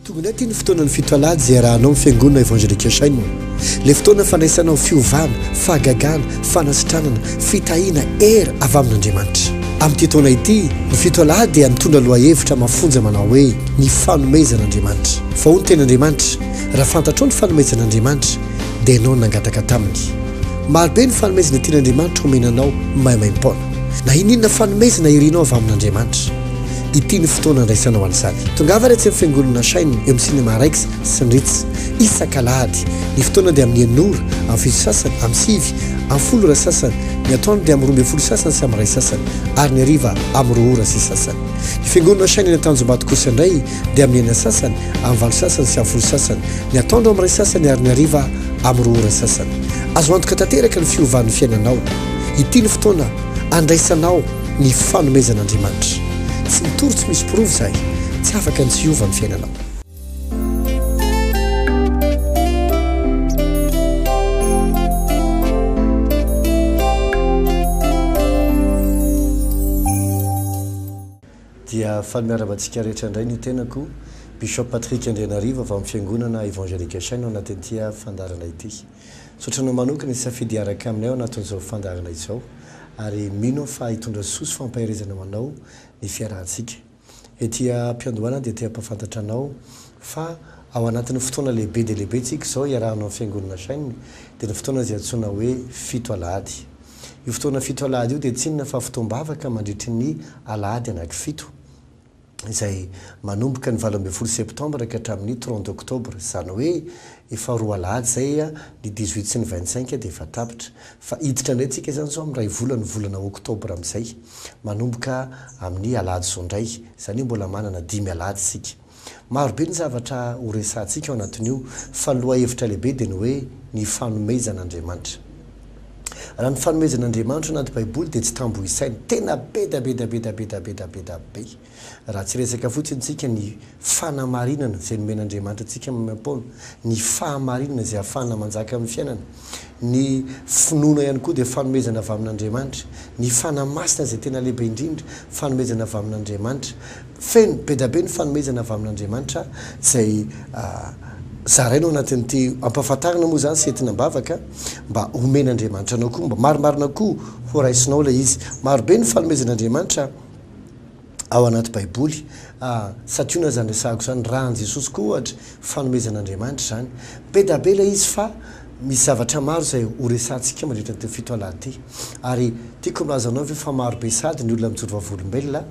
Tonga indray ity ny fotoanan'ny fitoalady izay iarahanao amin'ny Fiangonana Evangelique Shine. Ilay fotoana fandraisanao fiovana, fahagagana, fanasitranana, fitahiana, hery avy amin'Andriamanitra. Amin'ity taona ity, ny fitoalady dia mitondra lohahevitra mafonja manao hoe Ny fanomezan'Andriamanitra. Fa hoy ny tenin'Andriamanitra, Raha fantatrao ny fanomezan'Andriamanitra, dia ianao no nangataka taminy. Marobe ny fanomezana tian'Andriamanitra homena anao maimaimpoana. Na inona fanomezana irinao avy amin'Andriamanitra. Ity ny fotoana andraisanao an'izany. Tongava ary etsy amin'ny Fiangonana Shine eo amin'ny Cinema Rex sy ny Ritz, isak'alahady. Ny fotoana dia amin'ny enina ora, amin'ny fito sasany, amin'ny sivy, amin'ny folo ora sasany, ny atoandro dia amin'ny 12 sasany sy amin'ny iray sasany, ary ny hariva amin'ny roa ora sy sasany. Ny Fiangonana Shine eny Antanjombato kosa indray dia amin'ny enina sasany, amin'ny valo sasany sy amin'ny folo sasany, ny atoandro amin'ny iray sasany ary ny hariva amin'ny roa ora sasany. Azo antoka tanteraka ny fiovan'ny fiainanao. Ity ny fotoana andraisanao ny fanomezan'Andriamanitra. Tsy mitory tsy misy porofo izahay. Tsy afaka ny tsy hiova ny fiainanao. Dia faly miarahaba antsika rehetra indray ny tenako, Bishop Patrick Andrianarivo avy amin'ny Fiangonana Evangelique Chaine ao anatin'ity fandaharana ity. Misaotra anao manokana hisafidy hiaraka aminay ao anatin'izao fandaharana izao ary mino aho fa hitondra soa sy fampaherezana ho anao ny fiarahantsika. Ety am-piandohana dia te hampahafantatra anao fa ao anatin'ny fotoana lehibe dia lehibe tsika izao iarahanao amin'ny Fiangonana Chaine dia ny fotoana izay antsoina hoe fito alahady. Io fotoana fito alahady io dia tsy inona fa fotoam-bavaka mandritry ny alahady anankifito, izay manomboka ny 18 septambra ka hatramin'ny 30 octobre, izany hoe efa roa alahady izay, ny 18 sy ny 25 dia efa tapitra. Fa hiditra indray tsika izany izao amin'ny iray volan'ny volana oktobra amin'izay, manomboka amin'ny alahady izao indray, izany hoe mbola manana dimy alahady isika. Maro be ny zavatra ho resahantsika ao anatin'io fa ny lohahevitra lehibe dia ny hoe ny fanomezan'Andriamanitra. Raha ny fanomezan'Andriamanitra ao anaty Baiboly dia tsy tambo isaina, tena be da be da be da be da be da be da be. Raha tsy resaka fotsiny tsika ny fanamarinana izay nomen'Andriamanitra antsika maimaimpoana, ny fahamarinana izay ahafahana manjaka amin'ny fiainana, ny finoana ihany koa dia fanomezana avy amin'Andriamanitra, ny Fanahy Masina izay tena lehibe indrindra, fanomezana avy amin'Andriamanitra. Feno be da be ny fanomezana avy amin'Andriamanitra izay zaraina ao anatin'ity ampahafantarina moa izany sy entina am-bavaka mba homen'Andriamanitra anao koa, mba marimarina koa ho raisinao ilay izy. Maro be ny fanomezan'Andriamanitra ao anaty Baiboly. Santionany izany resahako izany, ra an'i Jesosy koa ohatra, fanomezan'Andriamanitra izany. Be da be ilay izy fa misy zavatra maro izay ho resahantsika mandritra an'ity fito alahady ity. Ary tiako milaza anao ve fa maro be sady ny olona mijoro vavolombelona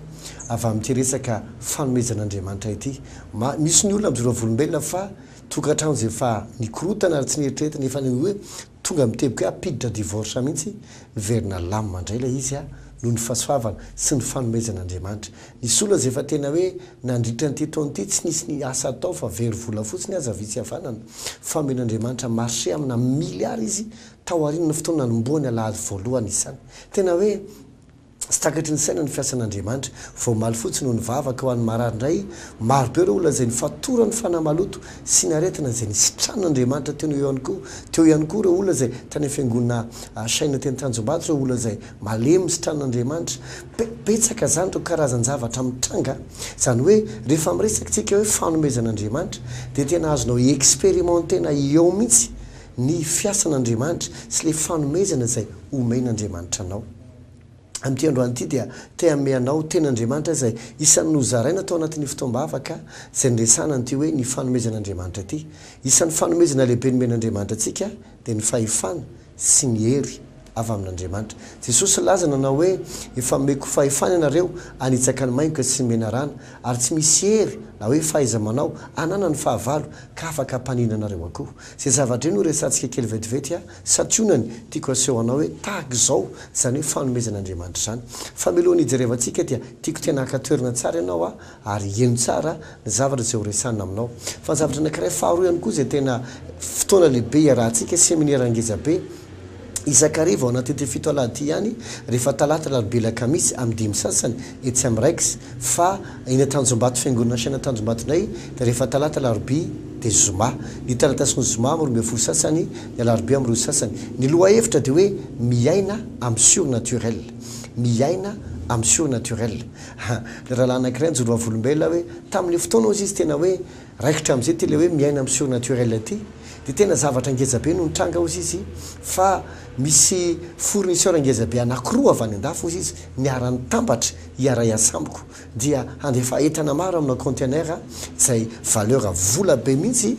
avy amin'ity resaka fanomezan'Andriamanitra ity. Ma, misy ny olona mijoro vavolombelona fa tokantrano izay efa nikorotana ary tsy nieritreretina, efa ny hoe tonga amin'ny teboka hoe hampiditra divorce mihitsy, miverina lamina indray ilay izy noho ny fahasoavana sy ny fanomezan'Andriamanitra. Nisy olona izay efa tena hoe nandritra an'ity taona ity tsy nisy ny asa atao fa very vola fotsiny aza vitsy havanana, fa omen'Andriamanitra marché amina milliards izy tao aorian'ny fotoana nanombohany alahady voalohany izany. Tena hoe. Tsy takatry ny saina ny fiasan'Andriamanitra. Vao omaly fotsiny no nivavaka ho an'ny marary indray, maro be ireo olona izay nifatoran'ny fanahy maloto sy ny aretina izay nisitran'Andriamanitra teo no eo ihany koa. Teo ihany koa ireo olona izay tany amin'ny fiangonana Chaine teny Tanjombato, ireo olona izay malemy nisitran'Andriamanitra. Be, betsaka izany ireo karazan-javatra mitranga. Izany hoe rehefa miresaka isika hoe fanomezan'Andriamanitra dia tena azonao expérimenter-na eo mihitsy ny fiasan'Andriamanitra sy ilay fanomezana izay omen'Andriamanitra anao. Amin'ity androany ity dia te hanome anao Tenin'Andriamanitra izay isan'ny nozaraina tao anatin'ny fotoam-bavaka izay niresahana an'ity hoe ny fanomezan'Andriamanitra ity. Isan'ny fanomezana lehibe nomen'Andriamanitra antsika dia ny fahefana sy ny hery avy amin'Andriamanitra. Jesosy nilaza nanao hoe, Efa nomeko fahefana ianareo hanitsaka ny maingoka sy ny menarana, ary tsy misy hery na hoe fahaiza-manao ananan'ny fahavalo ka afaka hampanina anareo akoho. Izay zavatra io no resahantsika kely vetivety Santionany tiako aseho anao hoe tahaka izao izany hoe fanomezan'Andriamanitra izany. Fa mialohan'ny hijerevantsika dia tiako tena haka toerana tsara ianao a, ary heno tsara ny zavatra izay ho resahina aminao. Fa ny zavatra anankiray faharoa ihany koa izay tena fotoana lehibe iarahantsika, seminera ngeza be, isan-kariva ao anatin'ity fito alahady ity ihany, rehefa talata, alarobia, alakamisy amin'ny dimy sasany etsy amin'ny Raikes, Fa eny Antanjombato fiangonana Chaine Antanjombato indray dia rehefa talata alarobia dia zoma. Ny talata sy ny zoma amin'ny 12 sasany, ny alarobia amin'ny roa sasany. Ny lohahevitra dia hoe miaina amin'ny surnaturel. Miaina amin'ny surnaturel. Ilay rahalahy anankiray nijoro vavolombelona hoe tamin'ilay fotoana hozy izy tena hoe raikitra amin'izay ity ilay hoe miaina amin'ny surnaturel ity dia tena zavatra ngeza be no nitranga hozy izy fa misy fournisseur ngeza be anankiroa avy any andafy hozy izy niara-nitambatra hiara-hiasa amiko dia handefa entana maro amina container izay valeur vola be mihitsy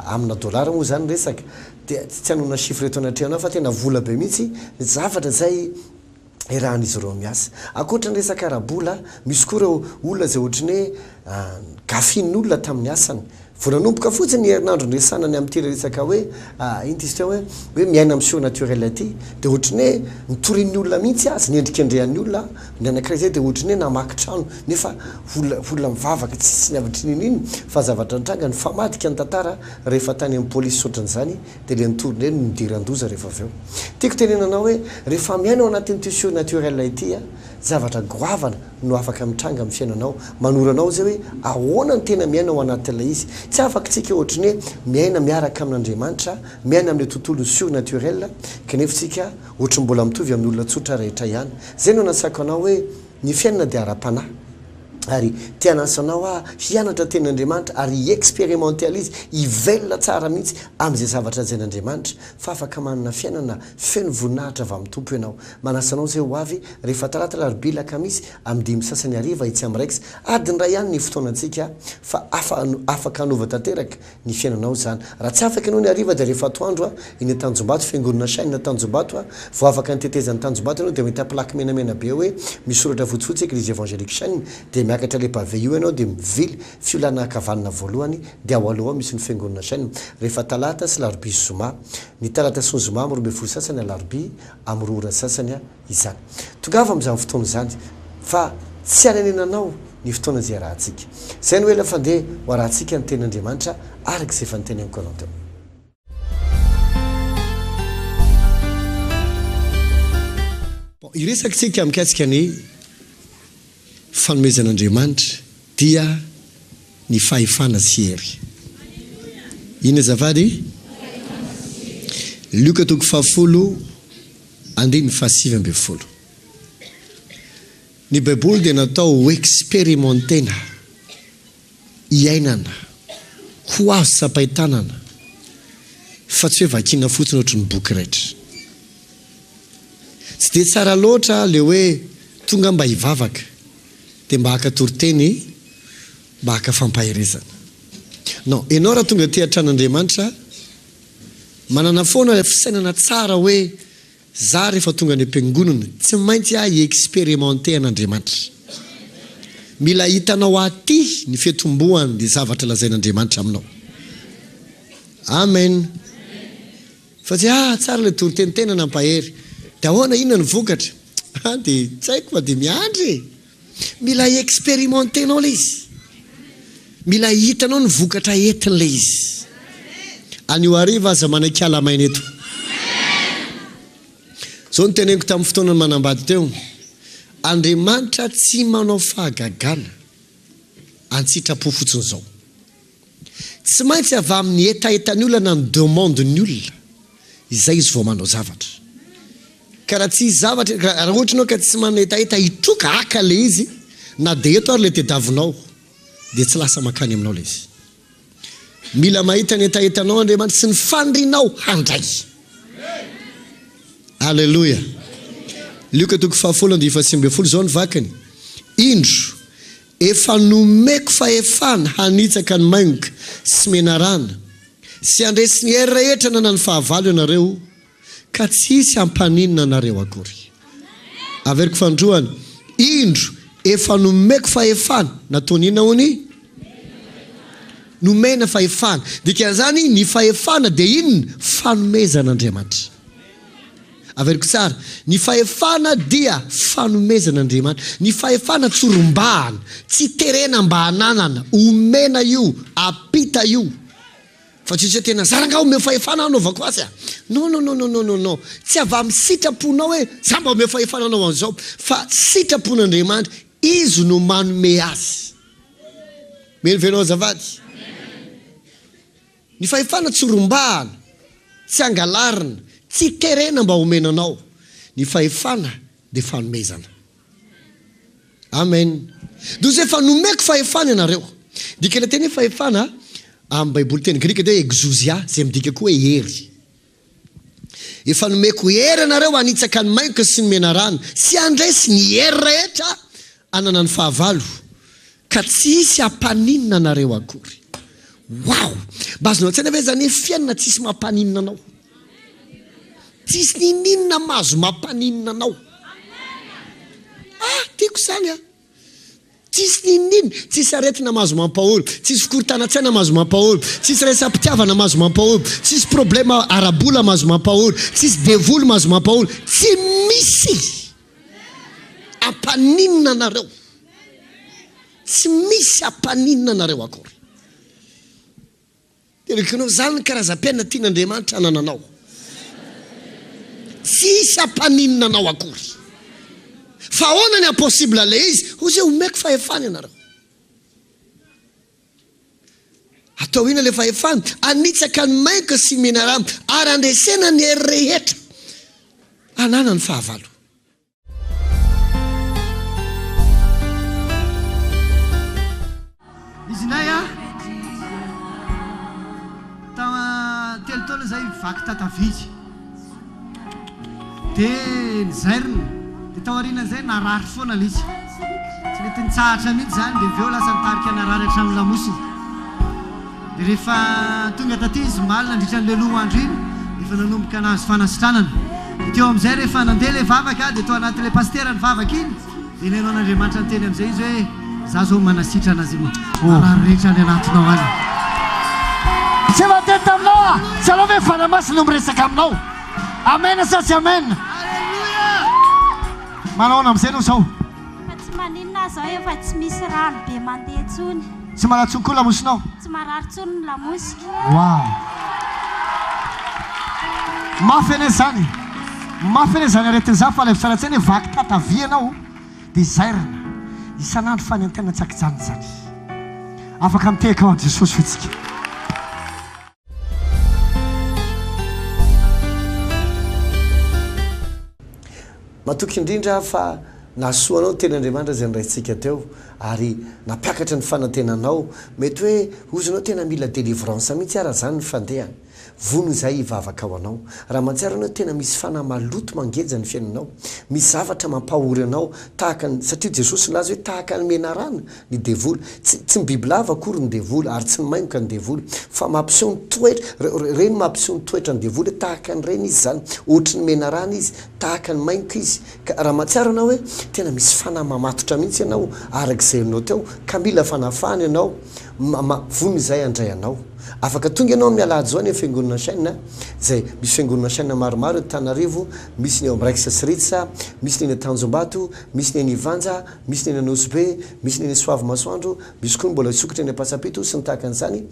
amina dollar moa izany ny resaka dia tsy hanonona chiffre eto anatrehanao fa tena vola be mihitsy ny zavatra izay iarahan'izy ireo miasa. Ankoatra ny resaka ara-bola, misy koa ireo olona izay ohatry ny hoe gafian'olona tamin'ny asany. Vao nanomboka fotsiny ny herinandro niresahana ny amin'ity resaka hoe inona ity izy teo hoe hoe miaina amin'ny surnaturel ity dia ohatry ny hoe nitorian'ny olona mihitsy azy, nendrikendrehan'ny olona, ny anankiray izay dia ohatry ny hoe namaky trano nefa olona olona mivavaka tsisy ny avatry n'inon'inona fa zavatra nitranga nifamadika ny tantara rehefa tany amin'ny polisy sy ohatran'izany dia ilay nitory indray no nidiran-doza rehefa avy eo. Tiako tenenana anao hoe rehefa miaina ao anatin'ity surnaturel ity zavatra goavana no afaka mitranga amin'ny fiainanao. Manoro anao izay hoe ahoana no tena miaina ao anatin'ilay izy. Tsy afaka tsika ohatry ny hoe miaina miaraka amin'Andriamanitra, miaina amin'ilay tontolon'ny surnaturel kanefa tsika ohatry ny mbola mitovy amin'ny olona tsotra rehetra ihany. Izay no anasako anao hoe ny fiainana dia ara-panahy. Ary te hanasa anao aho hianatra tenin'Andriamanitra ary hi-experimenter an'izy, hivelona tsara mihitsy amin'izay zavatra lazain'Andriamanitra fa afaka manana fiainana feno voninahitra avy amin'ny Tompo ianao. Manasa anao izay ho avy rehefa talata, alarobia, alakamisy amin'ny dimy sasany hariva etsy amin'ny Rex. Adiny iray ihany ny fotoanantsika fa afa afaka hanova tanteraka ny fiainanao izany. Raha tsy afaka ianao ny hariva dia rehefa atoandro a, eny Tanjombato, fiangonana Shine Tanjombato a, vao afaka ny tetezan'i Tanjombato ianao dia mahita plaque menamena be hoe misy soratra fotsifotsy Eglise Evangelique Shine dia miakatra ilay pavé io ianao dia mivily fiolana ankavanana voalohany dia ao aloha ao misy ny fiangonana Shine rehefa talata sy larobia sy zoma. Ny talata sy ny zoma amin'ny 12 sasany alarobia amin'ny roa ora sasany izany. Tongava amin'izany fotoana izany fa tsy hanenenanao ny fotoana izay iarahantsika. Izay no ela fandeha ho arahantsika ny tenin'Andriamanitra araka izay efa noteneniko anao teo. Bon, hiresaka isika mikasika ny fanomezan'Andriamanitra dia ny fahefana sy hery. Inona azafady? Lioka toko fahafolo andininy faha-19. Ny Baiboly dia natao ho experimentena, iainana, ho azo tsapain-tanana, fa tsy hoe vakiana fotsiny ohatry ny boky raitra. Tsy dia tsara loatra ilay hoe tonga mba hivavaka, dia mba haka toriteny, mba haka fampaherezana. Non, ianao raha tonga aty an-tranon'Andriamanitra, Manana foana ilay fisainana tsara hoe za rehefa tonga any am-piangonana tsy maintsy aho hi-experimenter an'Andriamanitra. Mila hitanao aty ny fiatombohan'ny zavatra lazain'Andriamanitra aminao. Amen. Fa tsy ah tsara ilay toriteny tena nampahery. Dia ahoana inona ny vokatra? Ah dia tsy haiko fa dia miandry e. Mila experimenter-nao ilay izy. Mila hitanao ny vokatra entin'ilay izy. Anio hariva aza manaiky hiala maina eto. Izao no teneniko tamin'ny fotoana manambady teo. Andriamanitra tsy manao fahagagana an-tsitrapo fotsiny izao. Tsy maintsy avy amin'ny hetahetan'ny olona na ny demande-n'ny olona izay izy vao manao zavatra. Ka raha tsy hisy zavatra, raha ohatra ianao ka tsy manana hetaheta hitroka haka ilay izy, na dia eto ary ilay tediavinao, dia tsy lasa mankany aminao ilay izy. Mila mahita ny hetahetanao Andriamanitra sy ny fanirianao handray. Aleloia. Lioka toko fahafolo andininy faha-19 izao ny vakiny. Indro, efa nomeko fahefana hanitsaka ny maingoka sy menarana sy handresy ny hery rehetra ananan'ny fahavalo ianareo, ka tsy hisy hampaninona anareo akory. Averiko fanindroany, indro, efa nomeko fahefana, nataony inona hono? Nomena fahefana. Dikan'izany, ny fahefana dia inona? Fanomezan'Andriamanitra. Averiko tsara, ny fahefana dia fanomezan'Andriamanitra. Ny fahefana tsy rombahana, tsy terena mba hananana, omena io, apita io. Fa tsy hoe tena za rangaha omeo fahefana hanaovako azy a! Non non non non non non! Tsy avy amin'ny sitraponao hoe za mba omeo fahefana hanao an'izao fa sitrapon'Andriamanitra, Izy no manome azy. Mino ve ianao azafady? Ny fahefana tsy rombahana, tsy angalarina, tsy terena mba homena anao. Ny fahefana dia fanomezana. Amen. Dia hoy efa nomeko fahefana ianareo. Dikan'ilay teny hoe fahefana amin'ny Baiboly teny grika dia hoe exousia, izay midika koa hoe hery. Efa nomeko hery anareo hanitsaka ny maingoka sy ny menarana, sy handresy ny hery rehetra ananan'ny fahavalo, ka tsy hisy hampaninona anareo akory. Wow! Mba azonao an-tsaina ve izany hoe fiainana tsisy mampaninona anao? Tsisy ninoninona mahazo mampaninona anao. Ah, tiako izany an! Tsisy n'inon'inona, tsisy aretina mahazo mampahory, tsisy fikorontanan-tsaina mahazo mampahory, tsisy resam-pitiavana mahazo mampahory, tsisy problema ara-bola mahazo mampahory, tsisy devoly mahazo mampahory, tsy misy hampaninona anareo, tsy misy hampaninona anareo akory. Teneniko anao, izany ny karazam-piainana tian'Andriamanitra hanananao. Tsy hisy hampaninona anao akory. Fa ahoana ny haha-possible ilay izy? Hoy izy hoe, omeko fahefana ianareo. Atao inona ilay fahefana? Hanitsaka ny maingoka sy ny menarana ary handresena ny hery rehetra ananan'ny fahavalo. Izy indray a! Telo taona izay vaky tatavia izy. Dia nizairina. Dia tao aorianan'izay narary foana ilay izy. Tsy nety nitsahatra mihitsy izany dia avy eo lasa nitarika narary hatramin'ny lamosiny. Dia rehefa tonga taty izy omaly nandritra an'ilay loha andro iny dia efa nanomboka nahazo fanasitranana. Dia teo amin'izay rehefa nandeha ilay vavaka dia tao anatin'ilay pasitera nivavaka iny dia neno an'Andriamanitra niteny amin'izay izy hoe za zao manasitrana azy marary rehetra any anatinao any. Tsy efa niteny taminao aho, tsy aleo ve Fanahy Masina no miresaka aminao? Amen sa tsy amen? Manao ahoana amin'izay ianao izao? Efa tsy maninona aho izao, efa tsy misy rano be mandeha intsony. Tsy marary intsony koa ny lamosinao? Tsy marary intsony ny lamosiko. Wow! Mafy anie izany! Mafy anie izany aretina izany fa alaivo tsara an-tsaina hoe vaky tatavia ianao dia zairina isan'andro fanentanana tsy ankijanona izany. Afaka mitehaka ho an'i Jesosy ve tsika? Matoky indrindra aho fa nahasoa anao ny Tenin'Andriamanitra izay noraisintsika teo ary nampiakatra ny fanantenanao. Mety hoe ozonao tena mila délivrance mihitsy ara izany ny fandehany. Vonona izahay hivavaka ho anao. Raha mahatsiaro ianao hoe tena misy fanahy maloto mangeja ny fiainanao, misy zavatra mampahory anao tahaka ny, satria Jesosy nilaza hoe tahaka ny menarana ny devoly. Tsy, tsy ny bibilava akory ny devoly, ary tsy ny maingoka ny devoly, fa mampiseho ny toetra, ireny mampiseho ny toetran'ny devoly hoe tahaka an'ireny izy izany, ohatry ny menarana izy, tahaka ny maingoka izy. Ka raha mahatsiaro ianao hoe tena misy fanahy mamatotra mihitsy ianao, araka izay henonao teo, ka mila fanafahana ianao, ma, ma, vonona izahay handray anao. Afaka tonga ianao amin'ny alahady izao any amin'ny fiangonana Chaîne, izay misy fiangonana Chaîne maromaro eto Antananarivo, misy ny ao amin'ny Rex sy Ritz, misy ny eny Tanjombato, misy ny eny Ivanja, Misy ny eny Anosibe, misy ny eny Soavimasoandro, misy koa ny mbola hisokatra eny Ampasampito sy ny tahaka an'izany.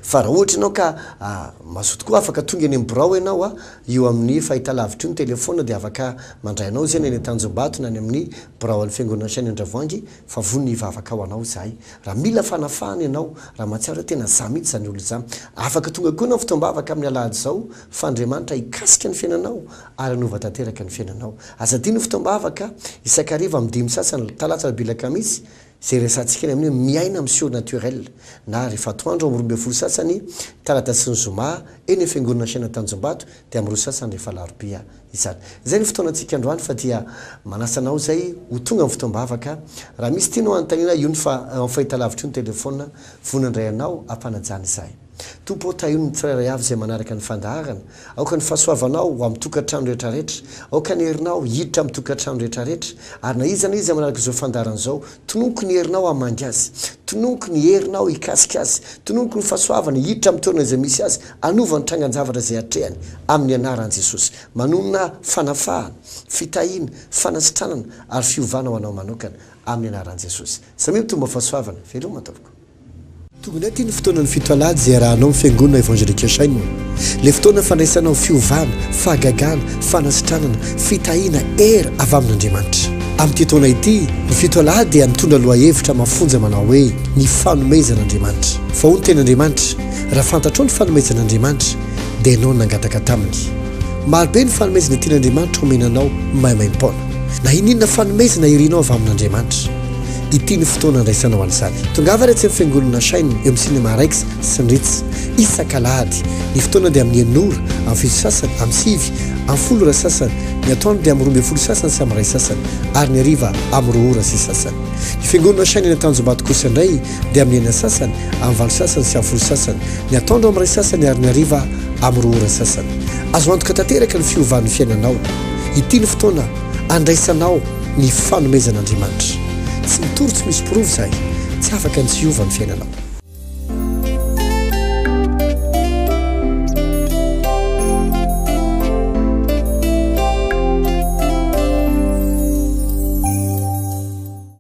Fa raha ohatra ianao ka mazoto koa afaka tonga eny amin'ny birao ianao a, io amin'ny fahitalavitra io ny telefaonina dia afaka mandray anao izay na eny Tanjombato na any amin'ny birao an'ny Fiangonana Chaîne Andravoahangy fa vonona hivavaka ho anao izahay. Raha mila fanafahana ianao, raha mahatsiaro hoe tena za mihitsy izany olona izany, afaka tonga koa ianao fotoam-bavaka amin'ny alahady izao fa Andriamanitra hikasika ny fiainanao ary hanova tanteraka ny fiainanao. Aza adino ny fotoam-bavaka isan-kariva amin'ny dimy sasany, talata, alarobia, alakamisy, izay resahantsika ny amin'ny hoe miaina amin'ny surnaturel, na rehefa atoandro amin'ny 12 sasany, talata sy ny zoma, eny amin'ny fiangonana Chaîne Tanjombato, dia amin'ny roa sasany rehefa alarobia izany. Izay ny fotoanantsika androany fa dia manasa anao izay ho tonga amin'ny fotoam-bavaka. Raha misy tianao hanontaniana, io ny fa, amin'ny fahitalavitra io ny telefaonina, vonona handray anao am-panajana izahay. Tompo ô, tahio ny tsirairay avy izay manaraka ny fandaharana. Aoka ny fahasoavanao ho amin'ny tokantrano rehetrarehetra. Aoka ny herinao hiditra amin'ny tokantrano rehetrarehetra. Ary na iza na iza manaraka izao fandaharana izao, tononiko ny herinao hamangy azy. Tononiko ny herinao hikasika azy. Tononiko ny fahasoavana hiditra amin'ny toerana izay misy azy, hanova ny trangan-javatra izay atrehany. Amin'ny anaran'i Jesosy. Manonona fanafahana, fitahiana, fanasitranana ary fiovana ho anao manokana. Amin'ny anaran'i Jesosy. Samia mitombo amin'ny fahasoavana. Veloma tompoko. Tonga indray ity ny fotoanan'ny fitoalady izay iarahanao amin'ny Fiangonana Evangelique Chaîne. Ilay fotoana fandraisanao fiovana, fahagagana, fanasitranana, fitahiana, hery avy amin'Andriamanitra. Amin'ity taona ity, ny fitoalady dia mitondra lohahevitra mafonja manao hoe Ny fanomezan'Andriamanitra. Fa hoy ny tenin'Andriamanitra, Raha fantatrao ny fanomezan'Andriamanitra, dia ianao no nangataka taminy. Marobe ny fanomezana tian'Andriamanitra homena anao maimaimpoana. Na inona fanomezana irinao avy amin'Andriamanitra. Ity no fotoana andraisanao an'izany. Tongava ary atsy amin'ny Fiangonana Shine eo amin'ny Cinema Rex sy ny Ritz. Isak'alahady. Ny fotoana dia amin'ny enina ora, amin'ny fito sasany, amin'ny sivy, amin'ny folo ora sasany, ny atoandro dia amin'ny 12 sasany sy amin'ny iray sasany, ary ny hariva amin'ny roa ora sy sasany. Ny Fiangonana Shine eny Antanjombato kosa indray dia amin'ny enina sasany, amin'ny valo sasany sy amin'ny folo sasany, ny atoandro amin'ny iray sasany ary ny hariva amin'ny roa ora sasany. Azo antoka tanteraka ny fiovan'ny fiainanao. Ity no fotoana andraisanao ny fanomezan'Andriamanitra. Tsy mitory tsy misy porofo izahay. Tsy afaka ny tsy hiova ny fiainanao.